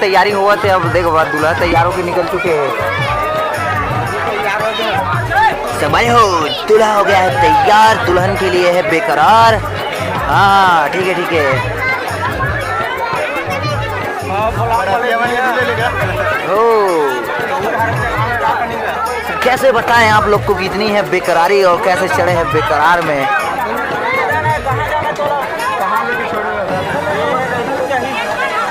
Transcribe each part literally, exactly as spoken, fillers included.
तैयारी होवत हे। अब देखो, बात दूल्हा तैयार होके निकल चुके हैं। समय हो, दूल्हा हो गया है तैयार, दुल्हन के लिए है बेकरार। हाँ, ठीक है, ठीक है। ओ, कैसे बताएं आप लोग को कि इतनी है बेकरारी और कैसे चढ़े हैं बेकरार में।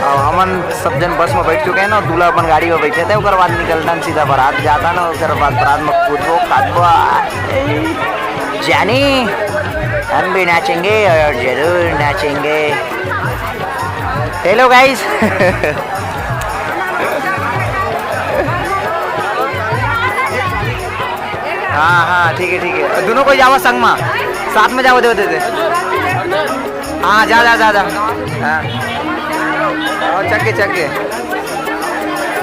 अब हमन सब जन बस में बैठ चुके हैं ना, दूल्हा अपन गाड़ी में बैठे थे, ओकर बाद निकलता सीधा बारात जाता ना, ओकर बाद बारात में कूदबो, काटबो। जानी, हम भी नाचेंगे और जरूर नाचेंगे। हेलो गाइस। हाँ, हाँ, ठीक है, ठीक है, दोनों को जावा संग मा, साथ में जावा, दे दे दे। हाँ, जा, जा, जा, जा। हाँ। और चक के, चक के।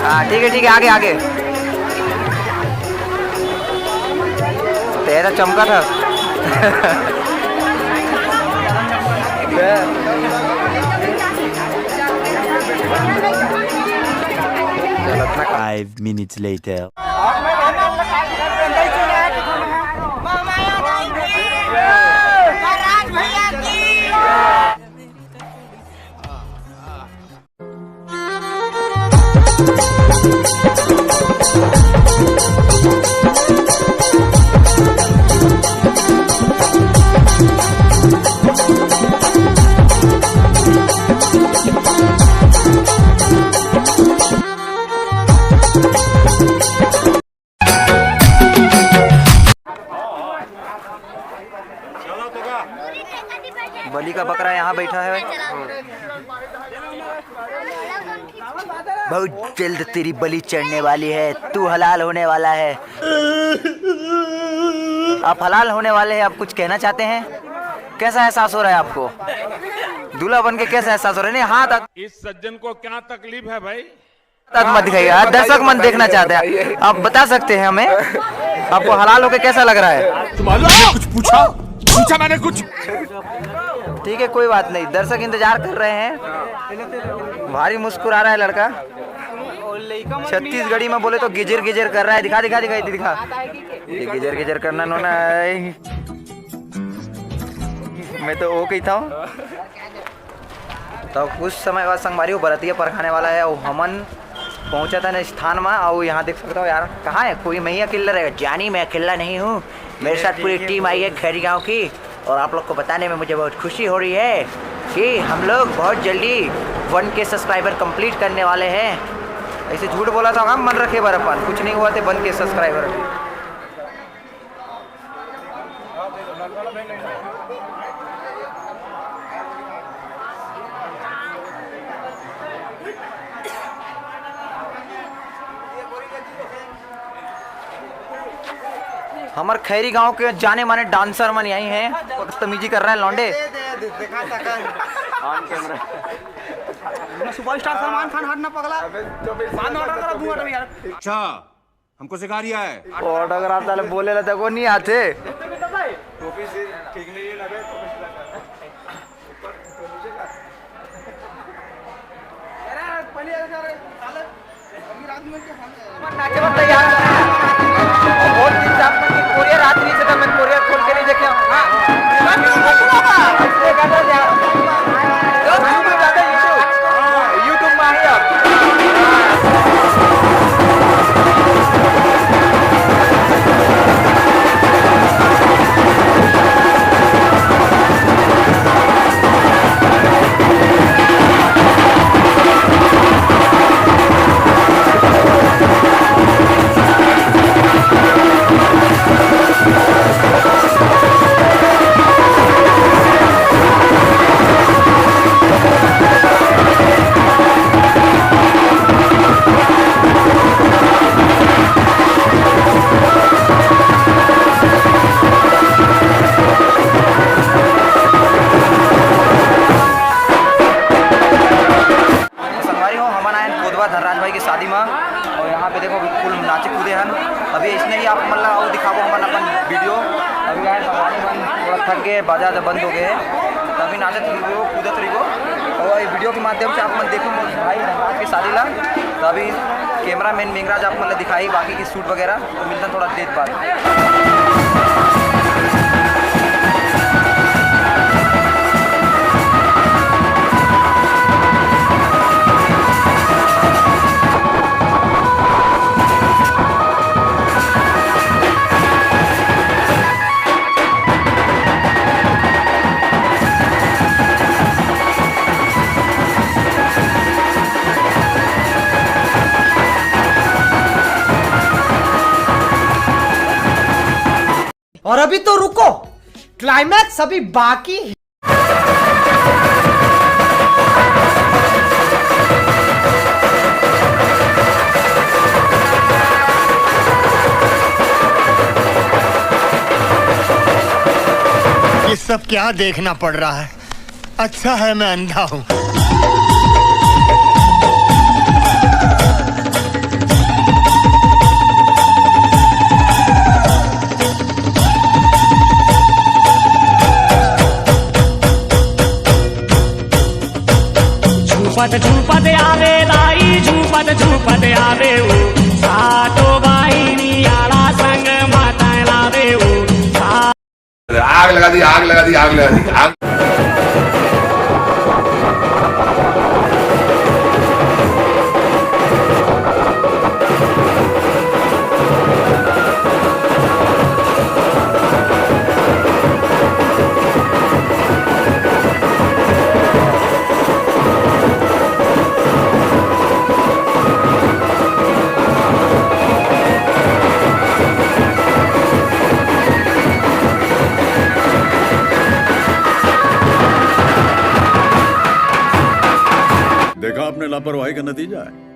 हाँ, ठीक है, ठीक है, आगे, आगे। तेरा चमका था। Five minutes later. बलि का बकरा यहाँ बैठा है। बहुत जल्द तेरी बलि चढ़ने वाली है, तू हलाल होने वाला है। आप हलाल होने वाले हैं, आप कुछ कहना चाहते हैं? कैसा एहसास हो रहा है आपको? दूल्हा बन के कैसा एहसास हो रहा है? नहीं, हाथ, हाथ इस सज्जन को क्या तकलीफ है भाई? मत दिखाइए, दर्शक मन देखना चाहते हैं, आप बता सकते हैं हमें, आपको हलाल होके कैसा लग रहा है? तुम आलू से कुछ पूछा? पूछा मैंने कुछ? ठीक है, कोई बात नहीं, दर्शक इंतजार कर रहे हैं। भारी मुस्कुरा रहा है लड़का। छत्तीसगढ़ी में बोले तो गिजर गिजर कर रहा है। दिखा, दिखा, दिखा, दिखा। ये गिजर गिजर करना नोना है। मैं तो वो कहता हूँ। तो कुछ समय बाद संगवारी वो बरतिया परखाने वाला है, वो हमन पहुँचा था ना स्थान में, और यहाँ देख सकता हो यार, कहाँ है कोई, मैं ही अकेला रहेगा, जानी मैं अकेला नहीं हूँ, मेरे साथ पूरी टीम आई है खैरी गाँव की। और आप लोग को बताने में मुझे बहुत खुशी हो रही है कि हम लोग बहुत जल्दी वन के सब्सक्राइबर कंप्लीट करने वाले हैं। ऐसे झूठ बोला था हम, मन रखे बर अपन, कुछ नहीं हुआ थे वन के सब्सक्राइबर। हमर खैरी गांव के जाने माने डांसर मन यही हैं, बदतमीजी कर रहे हैं लौंडे। सुपरस्टार सलमान खान हटना पगला। बाद में ऑर्डर करा दूंगा तभी यार। अच्छा, हमको सिखा रिया है। ऑटोग्राफ साले बोले ला तको नहीं आते। नाचे बर तैयार। बहुत दिन से आप मन के कोरियर आदमी से तो मैं कोरियर खोल के नहीं देखे हूँ। हाँ। YouTube में ज्यादा YouTube। YouTube में आई अब। संगवारी हो, हमन आए कोदवा धनराज भाई के शादी में, और यहाँ पे देखो फुल नाचे कूदे हन। अभी इसने ही आप मतलब वो दिखाबो हमन अपन वीडियो। अभी आए संगवारी मन थोड़ा थक गए, बाजार जब बंद हो गए। अभी नाचत रहिबो, कूदत रहिबो। और ये वीडियो के माध्यम से आप मन देखो मोर भाई धनराज के शादी ला। तो अभी कैमरामैन मेघराज आप मन ला दिखाई बाकी की शूट वगैरह। तो मिलता थोड़ा देर बाद। और अभी तो रुको, क्लाइमैक्स अभी बाकी है। ये सब क्या देखना पड़ रहा है? अच्छा है मैं अंधा हूँ। झूपत झूपत आवे दाई, झूपत झूपत आवे ऊ, सातो बहिनी आला संग माता लावे ऊ। आग लगा दी, आग लगा दी, आग लगा दी, आग। देखा आपने लापरवाही का नतीजा है।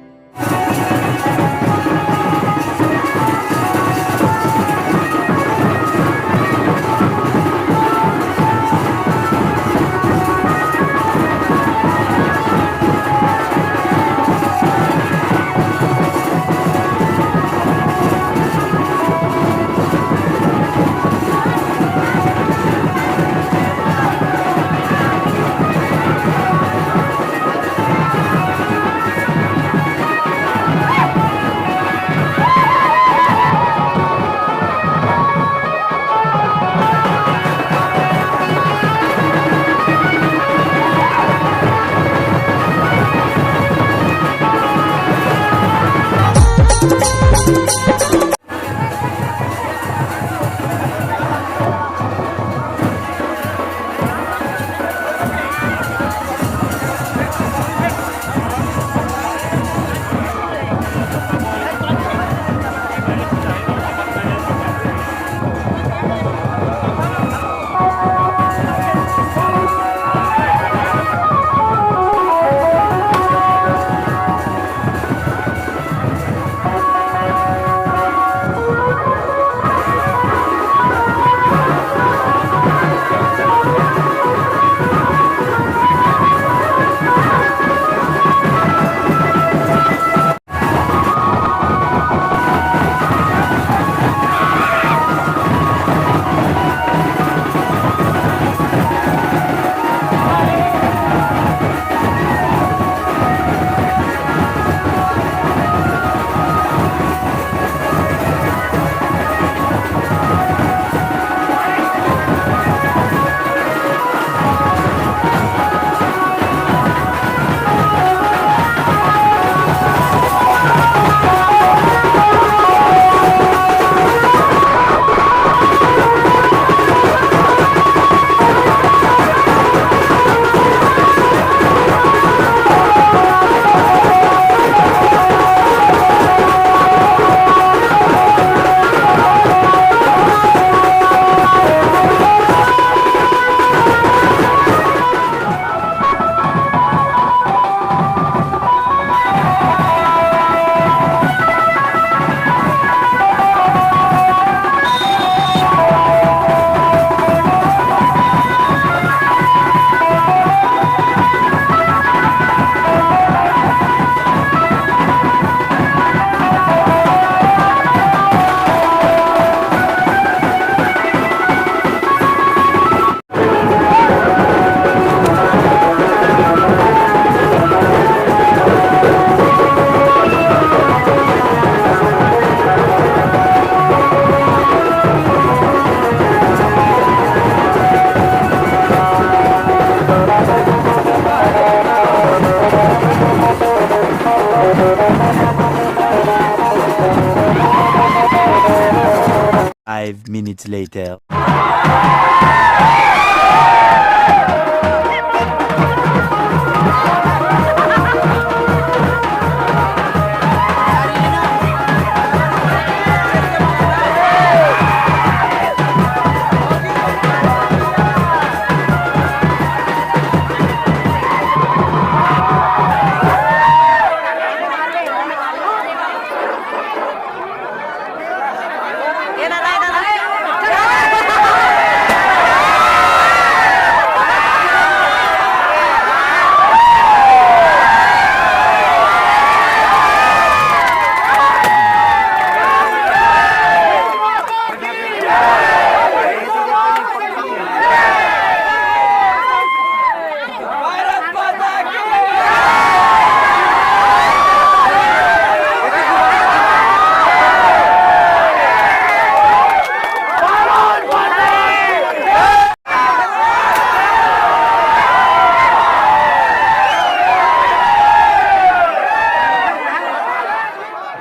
Five minutes later.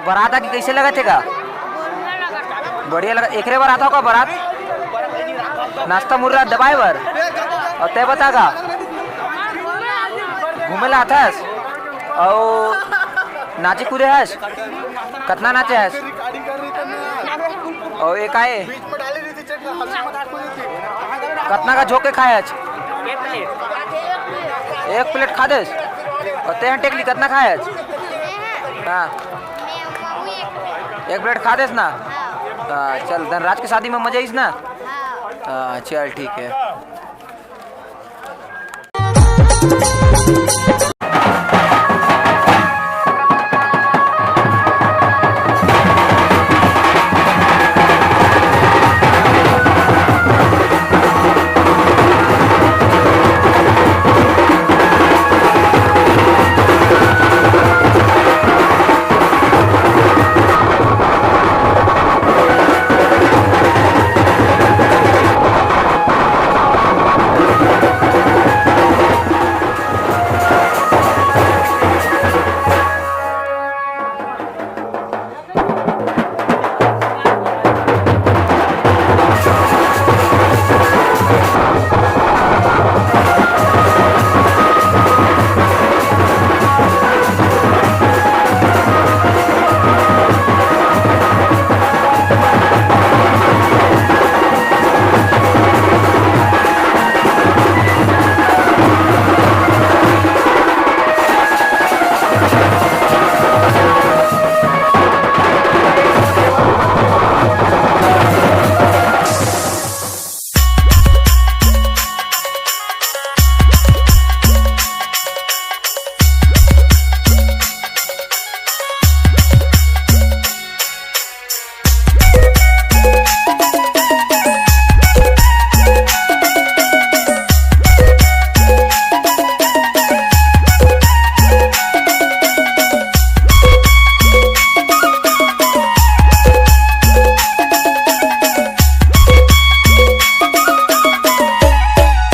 बरात आके कइसे लगत हे गा? बढ़िया लगत। एकरे बर आथव का बरात? नाश्ता मुर्रा दबाए बर? अउ तैं बता गा? घूमे ला आथस? अउ नाचे कूदे हस? कतना नाचे हस? अउ ये का ए? कतना का झोंक के खाए हस? एक प्लेट खा देस? अउ तैं टेकली कतना खाए हस? हाँ। एक प्लेट खा देस ना? हाँ, चल, धनराज के शादी में मजा आइस ना? हाँ, चल, ठीक है।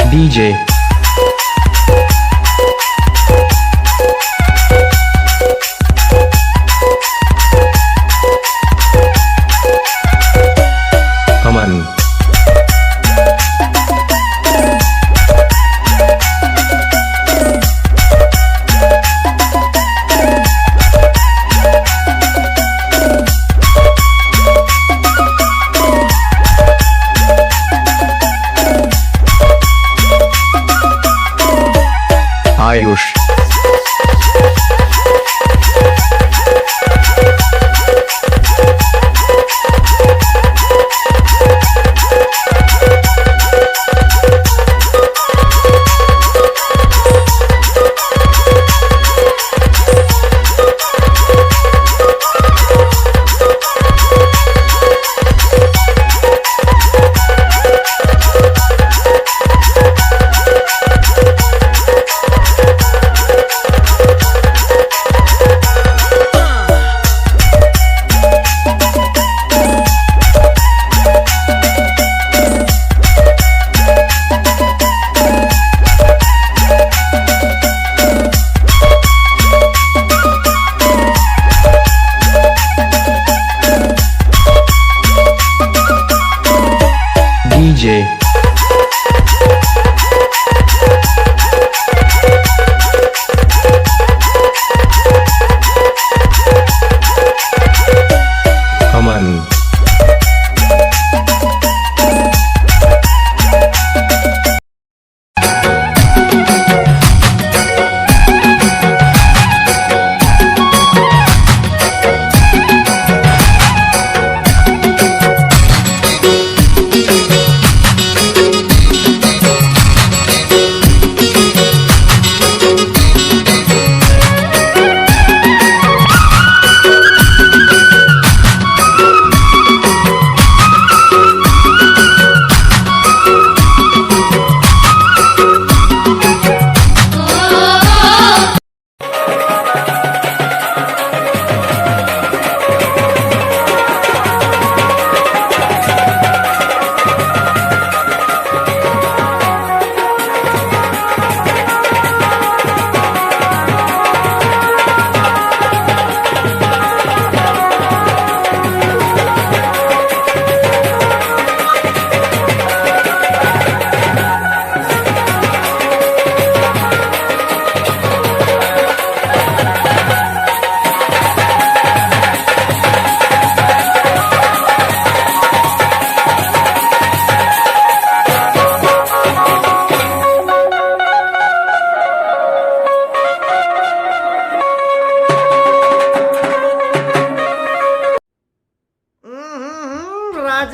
D J Aman. Ayush.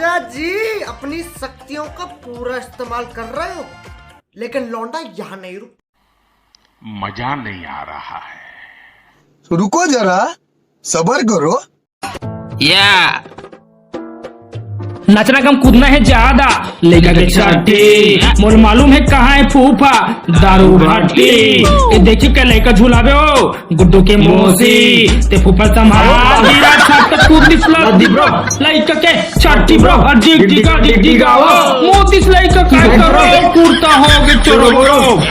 जी अपनी शक्तियों का पूरा इस्तेमाल कर रहे हो, लेकिन लौंडा यहाँ नहीं रुक। मजा नहीं आ रहा है। तो रुको जरा, सबर करो। या नचना कम, कूदना है ज्यादा। लइका के छट्ठी, मोर मालूम है कहाँ है फूफा, दारू भट्टी। ए, देखियो के लइका झुलावे हो, गुड्डू के मौसी। ते फूफा संभाल, हीरा छत कूद दिस लद्दी ब्रो। लइका के छट्ठी ब्रो, हर डिग डिगा डिग डिगाओ। मोदी लइका का करो, कुर्ता हो गए चोरो बोरो।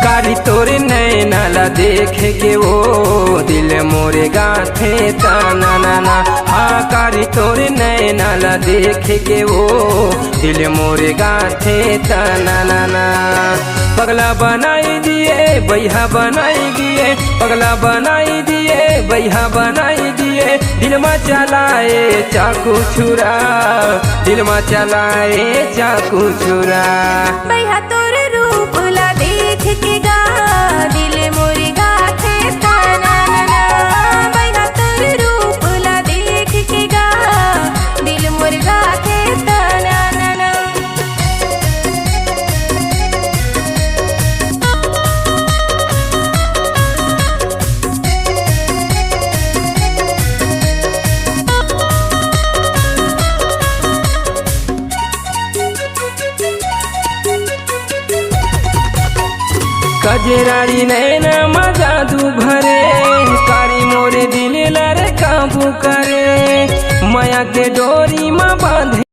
कारी तोरे नैना ला देख के ओ दिल मोरे गाथे तना ना ना। हाँ, कारी तोरे नैना ला देख के ओ दिल मोरे गाथे तना ना ना। पगला बनाई दिए, बैहा बनाई दिए, पगला बनाई दिए, बैहा बनाई दिए। दिल मा चलाए चाकू छुरा, दिल मा चलाए चाकू छुरा। बैहा तोर रूप ला देख के गा, दिल मोर गाथे तना ना ना। बैहा तोर रूप ला देख के गा, दिल मोर गाथे तना ना ना। कजरारी नैना मा जादू भरे, कारी मोरे दिल ला रे काबू करे, माया के डोरी मा बांधे।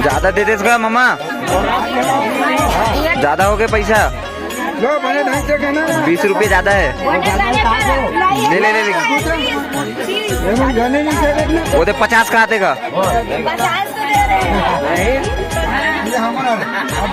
ज्यादा दे दे इसका मामा, ज्यादा हो गया पैसा। लो, बने ढंग से कहना। बीस रुपये ज्यादा है। ले, ले, ले, ले। ये मन जाने नहीं क्या करना। वो तो पचास का आते का। ये हमारा। अब